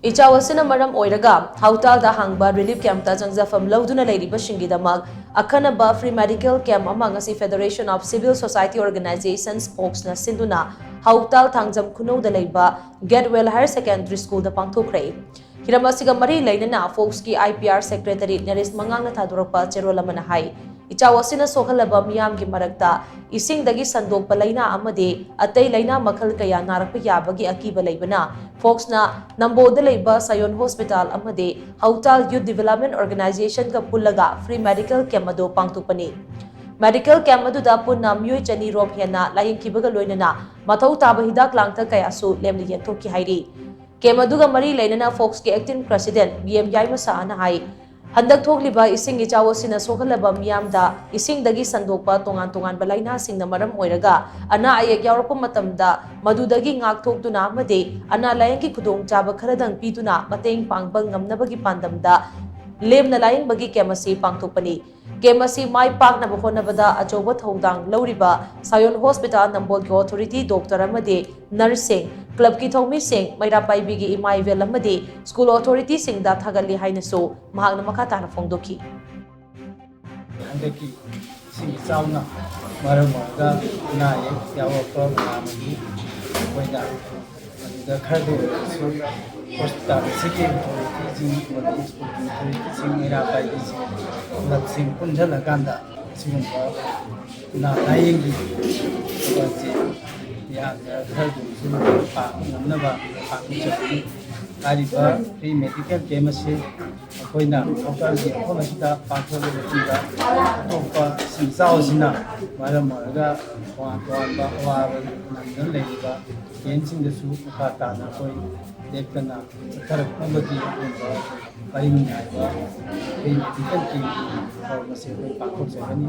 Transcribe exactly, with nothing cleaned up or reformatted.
ꯏꯆꯥꯎ ꯑꯁꯤꯅ ꯃꯔꯝ ꯑꯣꯏꯔꯒ ꯍꯥꯎꯇꯥꯜꯗ ꯍꯥꯡꯕ ꯔꯤꯂꯤꯐ ꯀꯦꯝꯞꯇ ꯆꯪꯖꯐꯝ ꯂꯧꯗꯨꯅ ꯂꯩꯔꯤꯕꯁꯤꯡꯒꯤꯗꯃꯛ ꯑꯈꯟꯅꯕ ꯐ꯭ꯔꯤ ꯃꯦꯗꯤꯀꯦꯜ ꯀꯦꯝꯞ ꯑꯃ ꯉꯁꯤ federation of civil society organisations, ꯐꯣꯛꯁꯅ ꯁꯤꯟꯗꯨꯅ ꯍꯥꯎꯇꯥꯜ ꯊꯥꯡꯖꯝ ꯈꯨꯅꯧꯗ ꯂꯩꯕ ꯒꯦꯠꯋꯦꯜ ꯍꯥꯌꯔ ꯁꯦꯀꯦꯟꯗꯔꯤ ꯁ꯭ꯀꯨꯜꯗ ꯄꯥꯡꯊꯣꯛꯈ꯭ꯔꯦ꯫ ꯍꯤꯔꯝ ꯑꯁꯤꯒ ꯃꯔꯤ ꯂꯩꯅꯅ ꯐꯣꯛꯁꯀꯤ IPR ꯁꯦꯀ꯭ꯔꯦꯇꯔꯤ ꯅꯔꯦꯁ ꯃꯉꯥꯡꯅ ꯊꯥꯗꯣꯔꯛꯄ ꯆꯦꯔꯣꯜ ꯑꯃꯅ ꯍꯥꯏ, ꯏꯆꯥꯎ ꯑꯁꯤꯅ ꯁꯣꯛꯍꯜꯂꯕ ꯃꯤꯌꯥꯝꯒꯤ ꯃꯔꯛꯇ ꯏꯁꯤꯡꯗꯒꯤ ꯁꯟꯗꯣꯛꯄ ꯂꯥꯏꯅꯥ ꯑꯃꯗꯤ ꯑꯇꯩ ꯂꯥꯏꯅꯥ ꯃꯈꯜ ꯀꯌꯥ ꯅꯥꯔꯛꯄ ꯌꯥꯕꯒꯤ ꯑꯀꯤꯕ ꯂꯩꯕꯅ, ꯐꯣꯛꯁꯅ ꯅꯝꯕꯣꯜꯗ ꯂꯩꯕ ꯁꯥꯌꯣꯟ ꯍꯣꯁꯄꯤꯇꯥꯜ ꯑꯃꯗꯤ ꯍꯧꯇꯥꯜ ꯌꯨꯠ ꯗꯤꯚꯦꯂꯞꯃꯦꯟ ꯑꯣꯔꯒꯅꯥꯏꯖꯦꯁꯟꯒ ꯄꯨꯜꯂꯒ ꯐ꯭ꯔꯤ ꯃꯦꯗꯤꯀꯦꯜ ꯀꯦꯝꯞ ꯑꯗꯨ ꯄꯥꯡꯊꯣꯛꯄꯅꯤ꯫ ꯃꯦꯗꯤꯀꯦꯜ ꯀꯦꯝꯞ ꯑꯗꯨꯗ ꯄꯨꯟꯅ ꯃꯤꯑꯣꯏ ꯆꯅꯤ ꯔꯣꯝ ꯍꯦꯟꯅ ꯂꯥꯌꯦꯡꯈꯤꯕꯒ ꯂꯣꯏꯅꯅ ꯃꯊꯧ ꯇꯥꯕ ꯍꯤꯗꯥꯛ ꯂꯥꯡꯊꯛ ꯀꯌꯥꯁꯨ ꯂꯦꯝꯅ ꯌꯦꯟꯊꯣꯛꯈꯤ ꯍꯥꯏꯔꯤ꯫ ꯀꯦꯝꯞ ꯑꯗꯨꯒ ꯃꯔꯤ ꯂꯩꯅꯅ ꯐꯣꯛꯁꯀꯤ ꯑꯦꯛꯇꯤꯡ ꯄ꯭ꯔꯁꯤꯗꯦꯟꯠ ꯕꯤ ꯑꯦꯝ ꯌꯥꯏꯃꯁꯥꯅ ꯍꯥꯏ, ꯍꯟꯗꯛ ꯊꯣꯛꯂꯤꯕ ꯏꯁꯤꯡ ꯏꯆꯥꯎ ꯑꯁꯤꯅ ꯁꯣꯛꯍꯜꯂꯕ ꯃꯤꯌꯥꯝꯗ ꯏꯁꯤꯡꯗꯒꯤ ꯁꯟꯗꯣꯛꯄ ꯇꯣꯉꯥꯟ ꯇꯣꯉꯥꯟꯕ ꯂꯥꯏꯅꯥꯁꯤꯡꯅ ꯃꯔꯝ ꯑꯣꯏꯔꯒ ꯑꯅꯥ ꯑꯌꯦꯛ ꯌꯥꯎꯔꯛꯄ ꯃꯇꯝꯗ ꯃꯗꯨꯗꯒꯤ ꯉꯥꯛꯊꯣꯛꯇꯨꯅ ꯑꯃꯗꯤ ꯑꯅꯥ ꯂꯥꯏꯌꯦꯡꯒꯤ ꯈꯨꯗꯣꯡꯆꯥꯕ ꯈꯔꯗꯪ ꯄꯤꯗꯨꯅ ꯃꯇꯦꯡ ꯄꯥꯡꯕ ꯉꯝꯅꯕꯒꯤ ꯄꯥꯟꯗꯝꯗ ꯂꯦꯝꯅ ꯂꯥꯌꯦꯡꯕꯒꯤ ꯀꯦꯝꯞ ꯑꯁꯤ ꯄꯥꯡꯊꯣꯛꯄꯅꯤ꯫ ꯀꯦꯝꯞ ꯑꯁꯤ ꯃꯥꯏ ꯄꯥꯛꯅꯕ ꯍꯣꯠꯅꯕꯗ ꯑꯆꯧꯕ ꯊꯧꯗꯥꯡ ꯂꯧꯔꯤꯕ ꯁꯥꯌꯣꯟ ꯍꯣꯁꯄꯤꯇꯥꯜ ꯅꯝꯕꯣꯜꯒꯤ ꯑꯣꯊꯣꯔꯤꯇꯤ ꯗꯣꯛꯇꯔ ꯑꯃꯗꯤ ꯅꯔꯁꯁꯤꯡ, ꯀ꯭ꯂꯕꯀꯤ ꯊꯧꯃꯤꯁꯤꯡ, ꯃꯩꯔꯥ ꯄꯥꯏꯕꯤꯒꯤ ꯏꯃꯥ ꯏꯕꯦꯜ ꯑꯃꯗꯤ ꯁ꯭ꯀꯨꯜ ꯑꯣꯊꯣꯔꯤꯇꯤꯁꯤꯡꯗ ꯊꯥꯒꯠꯂꯤ ꯍꯥꯏꯅꯁꯨ ꯃꯍꯥꯛꯅ ꯃꯈꯥ ꯇꯥꯅ ꯐꯣꯡꯗꯣꯛꯈꯤ꯫ ꯍꯟꯗꯛꯀꯤ ꯏꯁꯤꯡ ꯏꯆꯥꯎꯅ ꯃꯔꯝ ꯑꯣꯏꯔꯒ ꯑꯅꯥ ꯑꯌꯦꯛ ꯌꯥꯎꯔꯛꯄ ꯃꯌꯥꯝ ꯑꯗꯨ ꯑꯩꯈꯣꯏꯅ ꯑꯗꯨꯗ ꯈꯔꯗ ꯑꯣꯏꯔꯁꯨ ꯍꯣꯁꯄꯤꯇꯥꯜ ꯑꯁꯤꯒꯤ ꯑꯣꯊꯣꯔꯤꯇꯤꯁꯤꯡ ꯑꯃꯗꯤ ꯁ꯭ꯀꯨꯜꯒꯤ ꯑꯣꯊꯣꯔꯤꯇꯤꯁꯤꯡ, ꯃꯩꯔꯥ ꯄꯥꯏꯕꯤꯁꯤꯡ, ꯀ꯭ꯂꯕꯁꯤꯡ ꯄꯨꯟꯁꯤꯜꯂꯀꯥꯟꯗ ꯑꯁꯤꯒꯨꯝꯕ ꯑꯅꯥ ꯂꯥꯏꯌꯦꯡꯒꯤ ꯊꯕꯛꯁꯤ ꯌꯥꯝꯅ ꯈꯔꯗ ꯑꯣꯏꯔꯁꯨ ꯄꯥꯡꯕ ꯉꯝꯅꯕ ꯄꯥꯡꯊꯣꯛꯆꯕꯅꯤ꯫ ꯍꯥꯏꯔꯤꯕ ꯐ꯭ꯔꯤ ꯃꯦꯗꯤꯀꯦꯜ ꯀꯦꯝꯞ ꯑꯁꯤ ꯑꯩꯈꯣꯏꯅ ꯍꯧꯇꯥꯜꯒꯤ ꯃꯐꯝ ꯑꯁꯤꯗ ꯄꯥꯡꯊꯣꯛꯂꯕ ꯃꯇꯨꯡꯗ, ꯑꯇꯣꯞꯄ ꯏꯁꯤꯡ ꯏꯆꯥꯎ ꯑꯁꯤꯅ ꯃꯔꯝ ꯑꯣꯏꯔꯒ ꯇꯣꯉꯥꯟ ꯇꯣꯉꯥꯟꯕ ꯑꯋꯥꯕ ꯅꯪꯗꯨꯅ ꯂꯩꯔꯤꯕ ꯀꯦꯝꯞꯁꯤꯡꯗꯁꯨ ꯃꯈꯥ ꯇꯥꯅ ꯑꯩꯈꯣꯏ ꯂꯦꯞꯇꯅ ꯆꯠꯊꯔꯛꯅꯕꯒꯤ ꯑꯗꯨꯒꯨꯝꯕ ꯄꯔꯤꯡ ꯅꯥꯏꯕ ꯐ꯭ꯔꯤ ꯃꯦꯗꯤꯀꯦꯜ ꯀꯦꯝꯞꯀꯤ ꯊꯧꯔꯝ ꯑꯁꯤ ꯑꯩꯈꯣꯏ ꯄꯥꯡꯊꯣꯛꯆꯒꯅꯤ꯫